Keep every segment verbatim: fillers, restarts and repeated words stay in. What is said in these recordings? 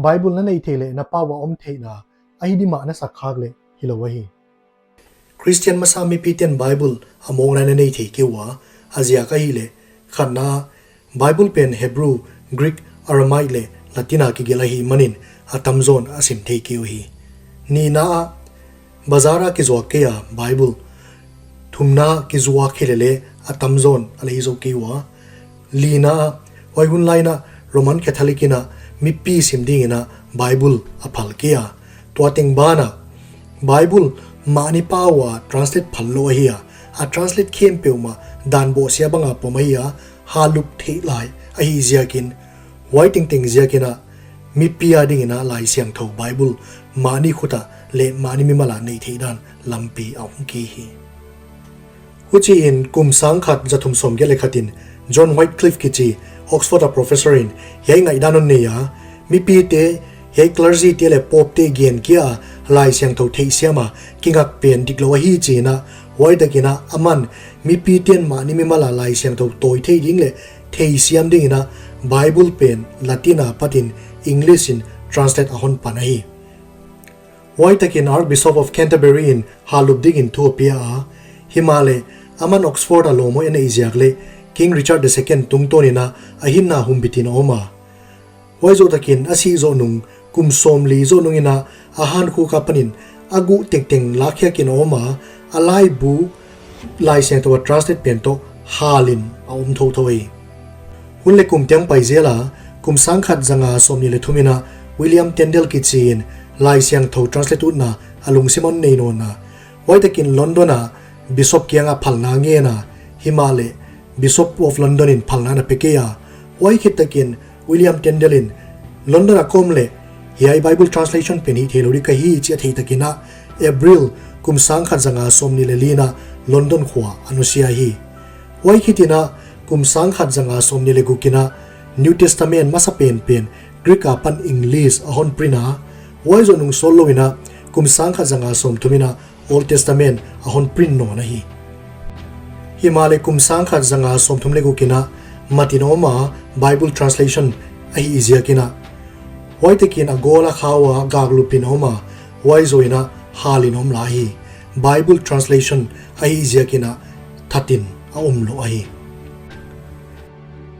Bible na neih theih leh na pau a om theihna ahi dimah na sak khak leh hilou ahi. Christian masa mipite'n Bible a mawkna in a nei thei kei ua, a ziak ahihleh, khatna, Bible pen Hebrew, Greek, Aramaic leh Latin a kigelh ahih manin a tamzaw in a sim thei kei uhi. Nihna ah, bazar a kizuak kei a Bible, thumna kizuak hi lele a tamzaw in a lei zou kei ua. Lina ah, huai hun lai in a Roman Catholic in a mipi sim ding in a Bible a phal kei a. Tua teng ban ah, Bible mahni pau a translate phal lou ahi a, a translate khempeuhmah dan bawhsia bang a pom ahi a, halup theih lai ahih ziakin, huai tengteng ziakin a mipi a ding in a Laisiangthou Bible mahni khut ah leh mahni mimal a neih theih dan lampi a om kei hi. Huchiin kum sangkhat zathum sawmgiat leh khat in John Wycliffe kichi Oxford a professor in hiai ngaihdan hon nei a, mipite, hiai clergy te leh pope te gen kia a Laisiangthou theihsiam a kingak pen diklou ahi chi in a, huai tak in a aman mipite'n mahni mimal a Laisiangthou tawi thei ding leh theisiam ding in a Bible pen Latin a pat in English in translate a hon pan ahi. Huai tak in Archbishop of Canterbury in halup ding in thu a pia a, himahleh aman Oxford a lawmhoih a neih ziak leh King Richard the Second tungtawn in a a hinna humbit in a om a. Huai zoh tak in a sih zoh nung kum sawmli zoh nung in a a hankhuk apan in a guh tengteng lakkhiak in a om a, a laibu Laisiangthou a translate pen toh hal in a om thouthou hi. Hun leh kum tiang pai zel a, kum sangkhat zanga sawmnih leh thum in a William Tyndale kichi in Laisiangthou translate utna a lungsim a hon nei nawn a, huai tak in London a Bishop kiang a phalna ngen a, himahleh Bishop of London in phalna ana pe kei a. Huai khit tak in William Tyndale in London a ka om leh hiai Bible translation pen hih theilou ding ka hi chi a theih tak in a April kum sangkhat zanga sawmnih leh li in a London khua a nusia hi. Huai khit in a kum sangkhat zanga sawmnih leh guk in a New Testament masa penpen Greek apan English a hon print a, huai zoh nung sawtlou in a kum sangkhat zanga sawmthum in a Old Testament a hon print nawn ahi. Himahleh kum sangkhat zanga sawmthum leh guk in a mat in a om a Bible translation ahih ziak in a, huai tak in a gawl a khau a gaklup in a om a, huai zoh in a hal in a om lai hi. Bible translation ahih ziak in a that in a om lou ahi.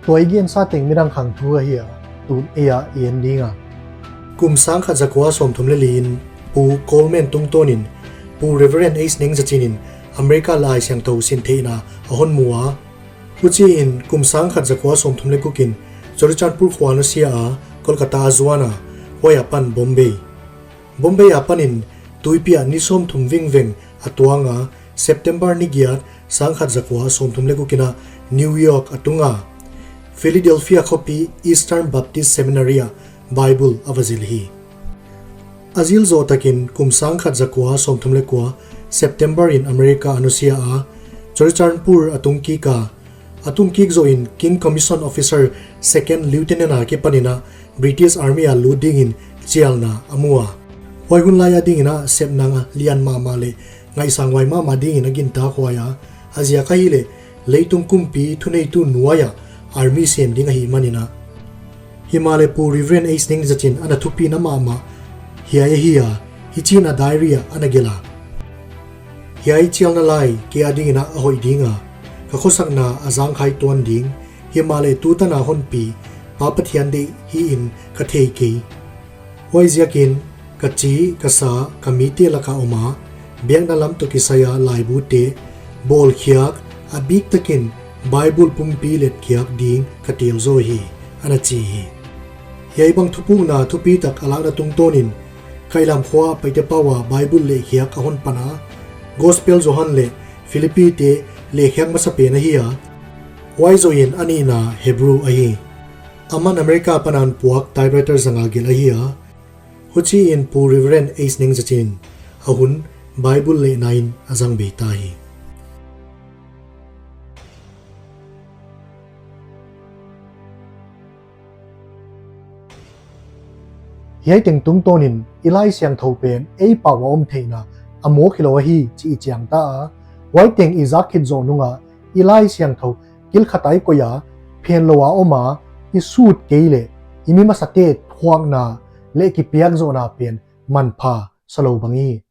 Tua i gensa teng midang khang thu ahi a, tun ei a i en ding a. Kum sangkhat zakua sawmthum leh li in Pu Coleman tungtawn in Pu Reverend H Nengzachin in America Laisiangthou sin theihna a hon mu a. Huchiin kum sangkhat zakua sawmthum leh guk in Churachandpur khua a nusia a, Kolkata a zuan a, huai apan Bombay. Bombay apan in tuipi ah ni sawmthum vingveng a tuang a, September ni giat sangkhat zakua sawmthum leh guk in a New York a tung a, Philadelphia khopi Eastern Baptist Seminary ah Bible a va zil hi. A zil zoh tak in kum sangkhat zakua sawmthum leh kua September in America a nusia a, Churachandpur a tung kik a, a tung kik zoh in King Commission Officer Second Lieutenant a kipan in a British Army a lut ding in chialna a mu a. Huai hun lai a ding in a sepna lian mahmah leh ngaihsanhuai mahmah ding in a gintakhuai a, a ziak ahihleh leitung kumpi thuneitu nuai ah army sem ding ahih man in a. Himahleh Pu Reverend H Nengzachin ana thupina mahmah hiai ahi a, hichiin a diary ah ana gelh a: Hiai chialna lai kei a ding in a hoih ding a, ka khosakna a zangkhai tuan ding, himahleh tutan a hon pi Pa Pathian deih hi in ka thei kei. Huaiziakin ka chi, ka sa, ka mite lak a om a, biakna lam toh kisai a laibute bawlkhiak, a biktak in Bible pumpi letkhiak ding ka tel zaw hi, ana chi hi. Hiai bang thupukna thupitak a lakna tungtawn in Kailam khua Paite pau a Bible lehkhiak a hon pan a, Gospel Johan leh Philippi te lehkhiak masapen ahi a, huai zoh in a nihna Hebrew ahi. Aman America apan a hon puak typewriter zanga gelh ahi a, huchiin Pu Reverend H Nengzachin a hun Bible lehna in a zang bei ta hi. Hiai teng tungtawn in i Laisiangthou pen ei pau a om theihna a mawk hilou ahi chih i chiang ta a, huai teng i zak khit zoh nung a i Laisiangthou kilkhat a i koih a, phenlou a om a, i sut kei leh i mi masate thuakna leh kipiakzohna pen manpha salou bang ihi.